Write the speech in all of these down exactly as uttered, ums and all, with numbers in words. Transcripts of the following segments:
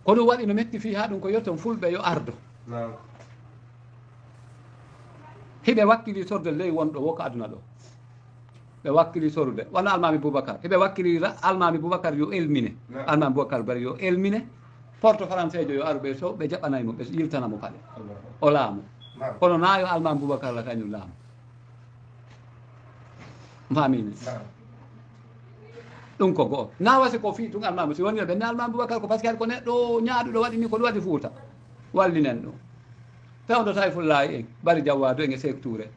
Hoɗum waɗi no metti fii haa ɗum ko yo ton fulɓe yo ardo. Hiɓe wakkili sorde ley wonɗo wo ko aduna ɗo. Ɓe wakkili sorde wano almaami Boubacar hiɓe wakkili almaami Boubacar yo elmine. Almaami Boubacar bari yo elmine. Porte faranseejo yo aru ɓe so ɓe jaɓanay mo ɓe yiltana mo paɗe o laamu. Kono naa yo almaami Boubacar la kañum laamu. Famini. Ɗum ko goo na wasi ko fii tun almaami si woni ɓe ne almaami Boubacar ko parce que ko neɗɗo ñaaɗuɗo waɗi ni ko ɗum waɗi fuuta. Wallinen ɗum. Fewndo tawi fullaayi en bari jawwaadu en e sektuure.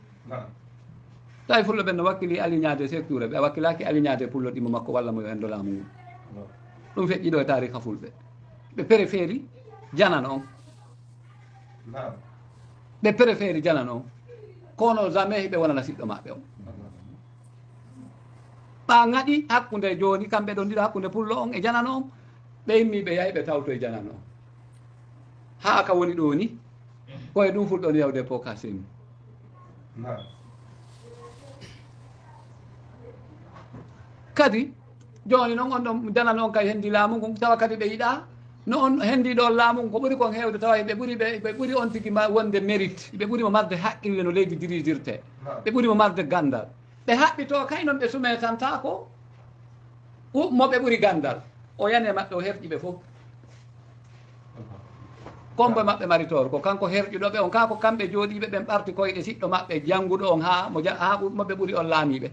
Tawi fullo ɓen no wakkili aliñaade sektuure ɓe wakkilaaki aliñaade pullo ɗimo makko walla mo yo hendo laamu ngun. Ɗum feƴƴi ɗo e taarika fulɓe. Ɓe perefeeri janan on. Ɓe perefeeri janan on. Kono jamais hiɓe wonana siɗɗo maɓɓe on. Ɓa ŋaɗi hakkunde jooni kamɓe ɗon ɗiɗo hakkunde pullo on e janano on. Ɓe immi ɓe yahi ɓe tawto e janano on. Haa ka woni ɗo ni. Ko e ɗum fulɗon yawde pokasim. Kadi jooni noon on ɗon janano on kay hendi laamu ngun tawa kadi ɓe yiɗa no on hendi ɗon laamu ngun ko ɓuri kon heewde tawa ɓe ɓuri ɓe ɓe ɓuri on tigi ma wonde mérite ɓe ɓuri mo marde haqqille no leydi dirijirte. Ɓe ɓuri mo marde gandal. Ɓe haɓɓitoo kay noon ɓe sumeetantaako. Mo ɓe ɓuri ganndal o yani e maɓɓe o herƴi ɓe fof. Kombo e maɓɓe maritoor ko kanko herƴuɗo ɓe on kaa ko kamɓe jooɗiiɓe ɓen ɓarti koyɗe siɗɗo maɓɓe jannguɗo on haa mo haa mo ɓe ɓuri on laamiiɓe.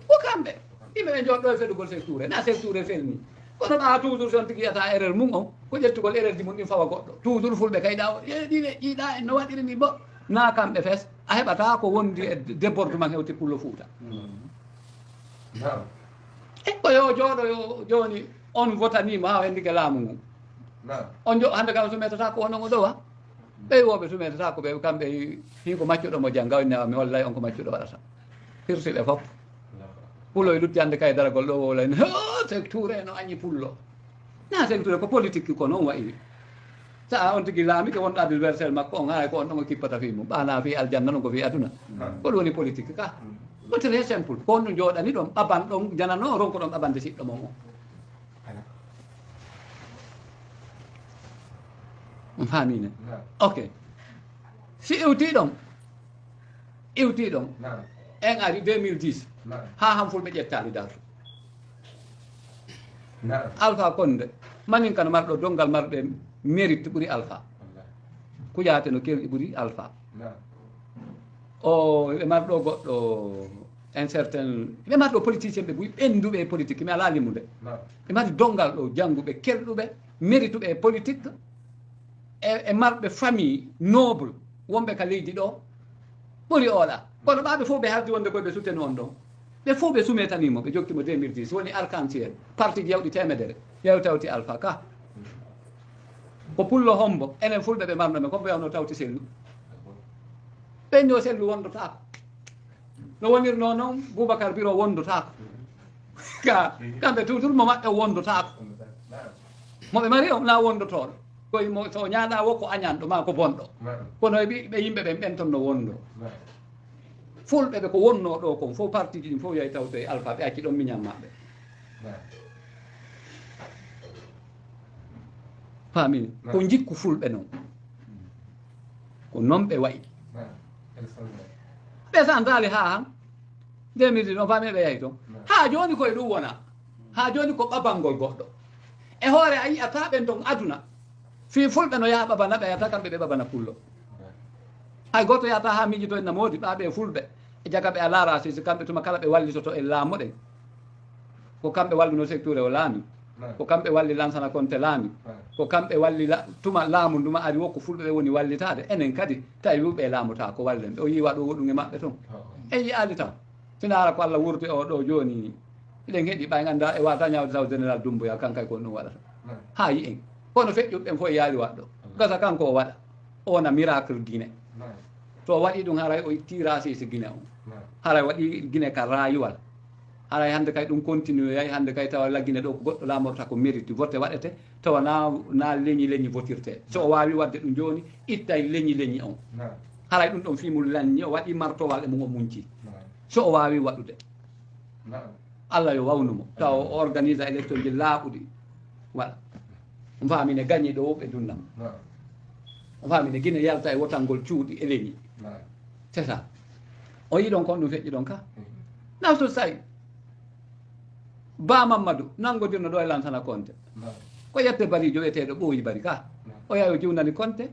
Ko kamɓe yimɓe ɓe jooɗɗo e fedugol secture na secture felni. Kono ɓaa toujours son tigi yiyata erreur mum on ko ƴettugol erreur ji mum ɗin fawa goɗɗo toujours fulɓe kay ɗa o ɗiɗe ƴiiɗa en no waɗiri ni bo na kamɓe fes. A heɓata ko wondi e débordement hewti pullo fuuta. E ko yo jooɗo yo jooni on votaniima haa o henndike laamu ngun. On jo hannde kam sumetata ko onon o ɗowa. Ɓey wooɓe sumetata ko ɓe kamɓe hin ko maccuɗo mo jannga on newa mi hollay on ko maccuɗo waɗata. Hirsi ɓe fof. Pulo e lutti hannde kay daragol ɗo wowlay ne secture no añi pullo. Na secture ko politique ko noon wayri. Sa a on tigi laamike wonɗo adversaire makko on haray ko on ɗon o kippata fii mum ɓaana fii aljanna non ko fii aduna. Ko ɗum woni politique ka. Ko très simple ko on ɗum jooɗani ɗon ɓaban ɗon janano ronko ɗon ɓabande siɗɗo mon on. Famine. Ok. Si iwti ɗon iwti ɗon en ari deux mille dix. Haa han fulɓe ƴettaali darto. Alpha konde manin kano marɗo dongal marɗe mérite ɓuri alpha. Kujaate no kewɗi ɓuri alpha. O ɓe marɗo goɗɗo un certain ɓe marɗo politicien ɓe buy ɓenduɓe e politique mi ala limude. Ɓe mari dongal ɗo jannguɓe kelɗuɓe mérituɓe e politique. E marɓe famille noble wonɓe ka leydi ɗo ɓuri oɗa. Kono ɓaɓe fof ɓe haldi wonde koye ɓe suttani on ɗon. Ɓe fof ɓe sumetanimo ɓe jokkimo deux mille dix woni arc-en-ciel parti ji yawɗi temedere yawi tawti alpha ka. Ko pullo hombo enen fulɓe ɓe marno men kombo yawno tawti sellu. Ɓen yo sellu wondotako. No wonirno noon boubacar biro wondotako. Ka kamɓe toujours mo maɓɓe wondotako. Mo ɓe mari on na wondotoɗo. Koye mo so ñaaɗa wo ko añanɗo ma ko bonɗo. Kono e ɓiɓɓe yimɓe ɓen ɓen ton no wonno. Fulɓe ɓe ko wonno ɗo kon fof parti ji ɗin fof yahi tawto e alpha ɓe acci ɗon miñan maɓɓe. Famini ko jikku fulɓe noon. Ko noon ɓe wayi. Ɓe santaali haa han deux mille dix no fami ɓe yahi toon. Haa jooni koye ɗum wona. Haa jooni ko ɓabangol goɗɗo. E hoore a yiyata ɓen toon aduna fii fulɓe no yaha ɓabana ɓe yata kamɓe ɓe ɓabana pullo. Hay gooto yahata haa miijito en na moodi ɓaaɓe e fulɓe e jaga ɓe a laara si si kamɓe tuma kala ɓe wallitoto e laamo ɗen. Ko kamɓe walluno secture o laami. Ko kamɓe walli lansana konte laami. Ko kamɓe walli tuma laamu nduma ari wokko fulɓe ɓe woni wallitaade enen kadi tawi wiwɓe e laamota ko wallen ɓe o yiiwa ɗo woɗum e maɓɓe toon. En yiyaali taw. Sinaara ko allah wurti o ɗo jooni. Eɗen heɗi ɓay ganda e wata ñawde taw général dumboya kankay kon ɗum waɗata. Ha yi en kono feƴƴuɓe ɓen fof e yaali waɗɗo. Gasa kanko o waɗa. Ona miracle guine. To waɗi ɗum haray o itti rasisi guine on. Haray waɗi guine ka rayiwal. Haray hannde kay ɗum continue yay hannde kay tawa laggine ɗo ko goɗɗo laamorta ko mérite vote waɗete tawa na na leñi leñi votirte so o waawi waɗde ɗum jooni ittay leñi leñi on. Haray ɗum ɗon fii mum lanñi o waɗi martowal e mum o muñci. So o waawi waɗude. Allah yo wawnu mo tawa o organise élection ji laaɓuɗi. Voilà. On faamine gañi ɗo ɓe dunnam. On faamine Gine yalta e wotangol cuuɗi e leñi. C'est ça. O yiɗon kon ɗum feƴƴi ɗon ka. Nawtu say. Ba Mamadou nanngodirno ɗo e Lansana Konte. Ko yette bariijo wiyeteeɗo Ɓooyi Bari ka. O yawi o jiwnani Konte.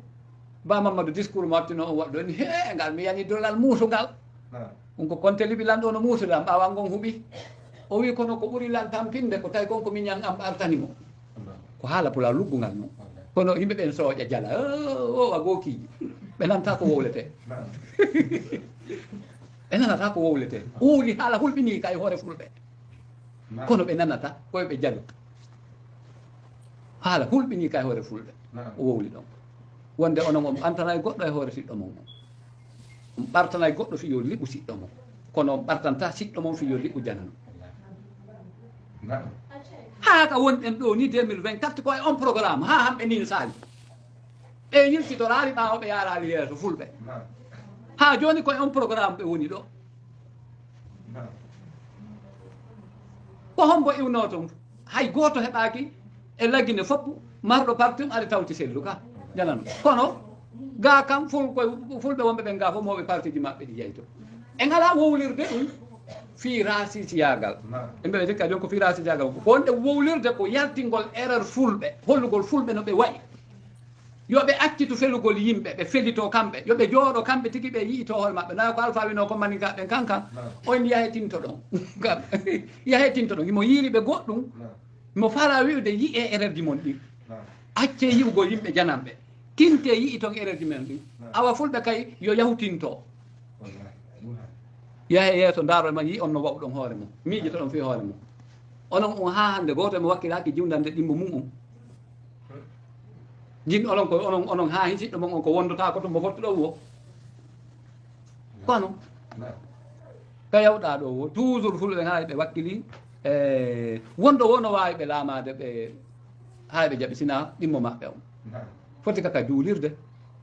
Ba Mamadou discours mo wattino on waɗɗo ni, he ngal mi yani dolal muusugal. Ɗum ko Konte liɓi lanɗo no muusude am ɓaawa ngon huɓi. O wi kono ko ɓuri lan tampinde ko tawi kon ko miñan am artani mo. Ko haala pulaar luggungal non. Kono yimɓe ɓen sooƴa jala o a gookiiji. Ɓe nanta ko wowletee. Ɓe nanata ko wowletee. Uuli haala hulɓinii ka e hoore fulɓe. Kono ɓe nanata koye ɓe jalo. Haala hulɓinii ka e hoore fulɓe. O wowli ɗon. Wonde onon on ɓantana e goɗɗo e hoore siɗɗo mon on. On ɓartanay goɗɗo fii yo liɓu siɗɗo mon. Kono on ɓartanta siɗɗo mon fii yo liɓu janano. Haa ka wonɗen ɗo ni deux mille vingt-quatre ko e on programme haa hamɓe nin saali. Ɓe yiltitoraali ɓaawo ɓe yaaraali yeeso fulɓe. Haa jooni ko e on programme ɓe woni ɗo. Ko hombo iwnoo ton? Hay gooto heɓaaki e Lagine foppu marɗo parti um ari tawti sellu ka janano. Kono ga kam ful koye fulɓe wonɓe ɓen ga fof mooɓe partiji maɓɓe ɗi jeyto. En alaa wowlirde ɗum fii raasisiyaagal. En mbeɓe jikka jooni ko fii raasisiyaagal ko wonde wowlirde ko yaltingol erreur fulɓe, hollugol fulɓe no ɓe wayi. Yo ɓe accitu felugol yimɓe, ɓe felito kamɓe. Yo ɓe jooɗo kamɓe tigi ɓe yi'ito hoore maɓɓe. Nayo ko Alpha wino ko maninga ɓen kankan. On yahe tinto ɗon. Yahe tinto ɗon. Imo yiiri ɓe goɗɗum. Mo fala wi'ude yi'e erreur ji mon ɗin. Accee yi'ugol yimɓe jananɓe. Tintee yi'i ton erreur ji men ɗin. Awa fulɓe kay yo yahu tinto. Yahe yeeso ndaaro e man yi'i on no wa'uɗon hoore mum. Miijitoɗon fii hoore mum. Onon on haa hannde gooto e mo wakkilaaki jiwdande ɗimmo mum on. Jin onon ko onon onon haa hisiɗɗo mon on ko wondotaa ko tumbo fottuɗo wo. Kono ka yawɗaa ɗo wo toujours fulɓe haa ɓe wakkili e wonɗo wo no waawi ɓe laamaade ɓe haa ɓe jaɓi sina ɗimmo maɓɓe on. Foti kaka juulirde,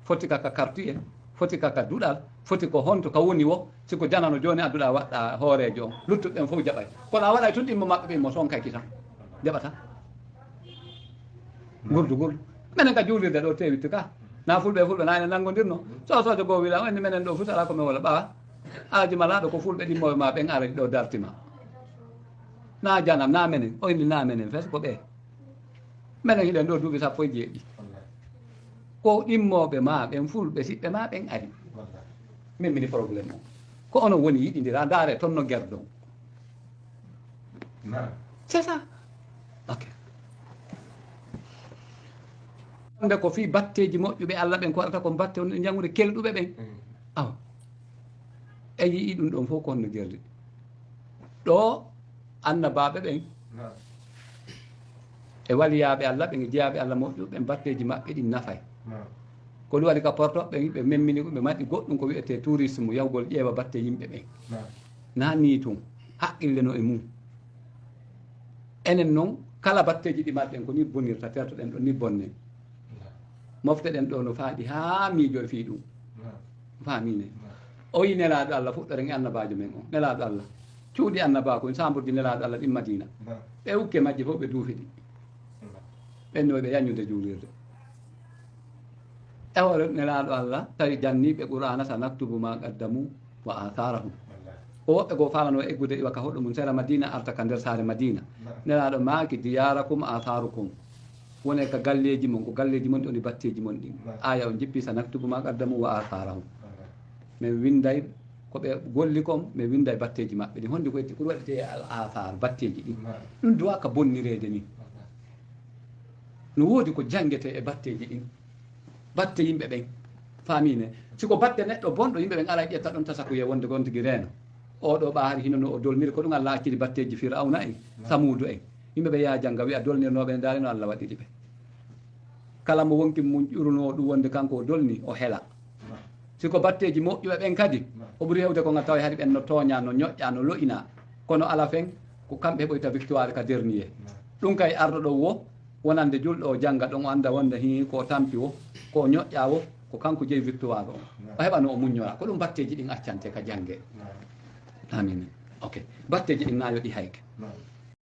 foti kaka kartuye, foti kaka duɗal, foti ko honto ka woni wo, si ko janano jooni adduɗa waɗɗa hooreejo on. Luttuɓe ɓen fof jaɓay. Kono a waɗay tun ɗimmo maɓɓe ɓe mo sonkay kisan. Jaɓata. Gurdugol. Menen ka juulirde ɗo tewitti ka. Na fulɓe fulɓe na ene nanngodirno. So sojo goo wila en menen ɗo futa ala ko men wala ɓawa. Alaaji malaaɗo ko fulɓe ɗimmoɓe ma ɓen arani ɗo dartima. Na janam na menen o inni na menen fes ko ɓe. Menen hiɗen ɗo duuɓi sappo e jeeɗi. Ko ɗimmoɓe ma ɓen fulɓe siɓɓe ma ɓen ari. Min mini problème o. Ko onon woni yiɗindira ndaare ton no gerdon. C'est ça. Ok. Nde ko fii batteeji moƴƴuɓe Allah ɓen ko waɗata ko batte on janngude kelɗuɓe ɓen. Awa. En yi'i ɗum ɗon fof ko honno gerdi. Ɗo annabaaɓe ɓen e waliyaaɓe Allah ɓen e jeyaaɓe Allah moƴƴuɓe ɓen batteeji maɓɓe ɗin nafay. Ko ɗum waɗi ka porto ɓe ɓe memmini ɓe maɗi goɗɗum ko wiyetee tourisme yahugol ƴeewa batte yimɓe ɓen. Na nii tun haqqille no e mum. Enen non kala batteeji ɗi marɗen ko ni bonirta tertoɗen ɗon ni bonne. Mofteɗen ɗo no faaɗi haa miijo e fii ɗum. Faamine. O yi nelaaɗo Allah fuɗɗoren e annabaajo men o nelaaɗo Allah cuuɗi annabaaku en samburdi nelaaɗo Allah ɗin Madina. Ɓe ukke majje fof ɓe duufi ɗi. Ɓenno ɓe yaññude juulirde. E hoore nelaaɗo Allah tawi janniiɓe Qur'aana sa naktubu ma qaddamu wa atharahum. Ko woɓɓe goo faalano eggude iwa ka hoɗo mum sera Madina arta ka nder saare Madina. Nelaaɗo maaki diyarakum atharukum. Wone ka galleeji mon ko galleeji mon ɗi woni batteeji mon ɗin. Aya on jippi sa naktubu ma qaddamu wa atharahum. Min winday ko ɓe golli kon min winday batteeji maɓɓe ɗin honde ko itti ko waɗetee al athar batteeji ɗin. Ɗum duwa ka bonnireede ni. No woodi ko janngetee e batteeji ɗin. Batte yimɓe ɓen faamine si ko batte neɗɗo bonɗo yimɓe ɓen alay ƴetta ɗon tasa ko ye wonde gon tigi reeno. Oɗo ɓa hari hino no o dolniri ko ɗum Allah acciri batteeji Firawna en Samuudu en. Yimɓe ɓe yaa jannga wi'a dolnirnooɓe ne ndaari no Allah waɗiri ɓe. Kala mo wonki mum ƴurunoo ɗum wonde kanko o dolni o hela. Si ko batteeji moƴƴuɓe ɓen kadi o ɓuri hewde ko ngal tawa hari ɓen no tooña no ñoƴƴa no lo'ina. Kono ala fen ko kamɓe heɓoyta victoire ka dernier. Ɗum kay arɗo ɗo wo wonande julɗo o jannga ɗon o annda wonde hi ko o tampi wo ko o ñoƴƴa wo ko kanko jeyi victoire on. O heɓa no o muññora ko ɗum batteeji ɗin accante ka jannge. Amin. Ok. Batteeji ɗin na yo ɗi hayke.